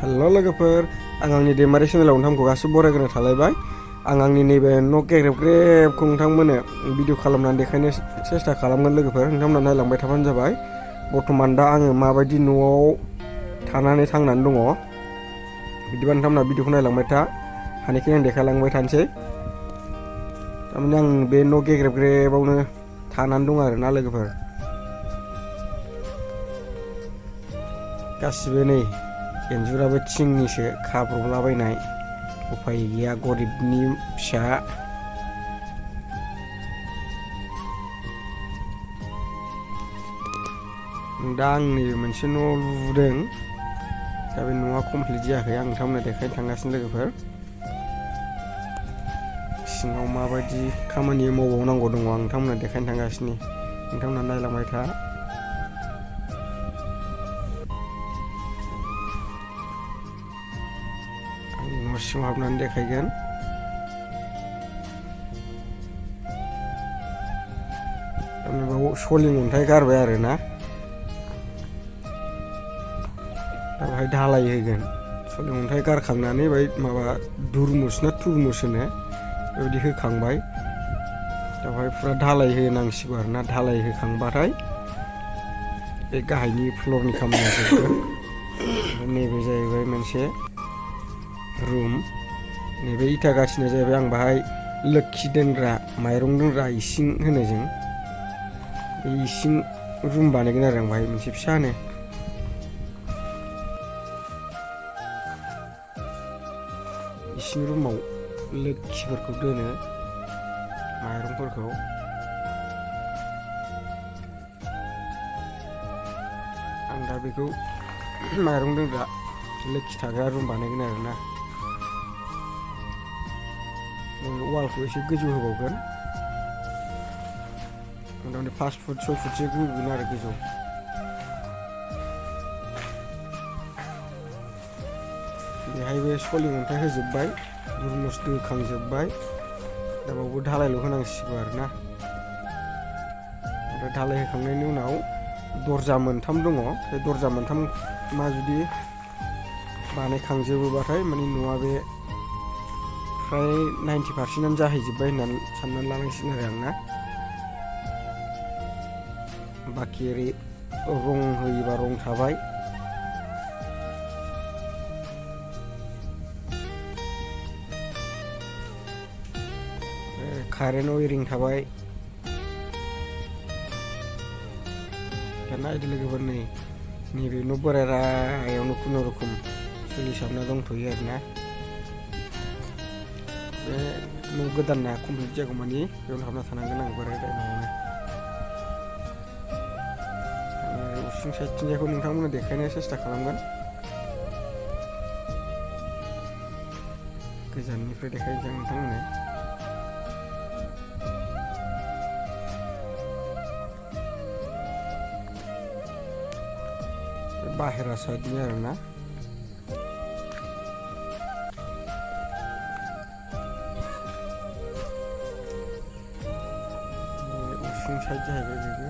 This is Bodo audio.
हेल' लोगोफोर आं आंनि दैमारि चेनेलाव नोंथांखौ गासिबो बरायग्रोनो थालायबाय। आं आंनि नैबे न' गेग्रेब ग्रेबखौ नोंथांमोननो भिडिअ खालामनानै देखायनो सेस्था खालामगोन लोगोफोर। नोंथांमोना नायलांबाय थाबानो जाबाय। बर्थमान दा आङो माबायदि न'आव थानानै थांनानै दङ, बिदिबा नोंथांमोना भिडिअखौ नायलांबाय था, हानायखिनि आं देखायलांबाय थानोसै। थारमाने आं बे न' गेग्रेब ग्रेबावनो थानानै दं आरोना लोगोफोर। गासिबो नै इन्जुराबो थिंनिसो खाब्रबलाबायनाय, उफाय गैया गरिबनि फिसा। दा आं नैबे मोनसे न' लुदों, दा बे न'आ कमप्लिट जायाखै, आं नोंथांमोननो देखायनो थांगासिनो लोगोफोर। सिङाव माबायदि खामानि मावबावनांगौ दङ आं नोंथांमोननो देखायनो थांगासिनो, नोंथांमोना नायलांबाय था। आं न' सिङाव हाबनानै देखायगोन। बाव सलिं अन्थाइ गारबाय आरोना, दा बेहाय धालाय होगोन। सलिं अन्थाइ गारखांनानै बाहाय माबा दुरमुस ना तुरमुस होनो बेबायदि होखांबाय। दा बेहाय फुरा धालाय होनांसिगौ आरोना, धालाय होखांबाथाय बे गाहायनि फ्लरनि खामानिया जोबगोन। नैबे जाहैबाय मोनसे रुम, नैबे इटा गाथिना जाहैबाय आं बाहाय लोक्षि दोनग्रा, माइरं दोनग्रा इसिं होनो जों, बे इसिं रुम बानायगोन आरो आं बाहाय मोनसे फिसानो। इसिं रुमाव लोक्षिफोरखौ दोनो, माइरंफोरखौ। आं दा बेखौ माइरं दोनग्रा लोक्षि थाग्रा रुम बानायगोन आरोना। नैबे वालखौ एसे गोजौ होबावगोन, मथा मथि 5 फुट 6 फुटसो होगोन आरो गोजौ। बेहायबो सलिं अन्थाइ होजोब्बाय, दुरमुस दोखांजोब्बाय, दा बावबो धालायल' होनांसिगौ आरोना। ओमफ्राय धालाय होखांनायनि उनाव दरजा मोनथाम दङ, बे दरजा मोनथामा जुदि बानायखांजोबोबाथाय माने न'आ बे फ्राय 90% जाहैजोब्बाय होननानै साननानै लानांसिगोन आरो आं ना। बाखि ओरै रं होयोबा रं थाबाय, कारेन्ट वायरिं थाबाय। दा नायदो लोगोफोर, नैबे न' बोराय रायावनो खुनुरुखुम सोलिसाबना दंथ'यो आरोना। बे न' गोदाना कमप्लिट जागौ मानि बेयावनो हाबना थानांगोन आं बोराय न'आवनो। उसुं साइडथिंजायखौ नोंथांमोननो देखायनो सेस्था खालामगोन, गोजाननिफ्राय देखायनोसै आं नोंथांमोननो। बाहेरा साइडनि आरोना। उसुं साइड जाहैबाय बेबो।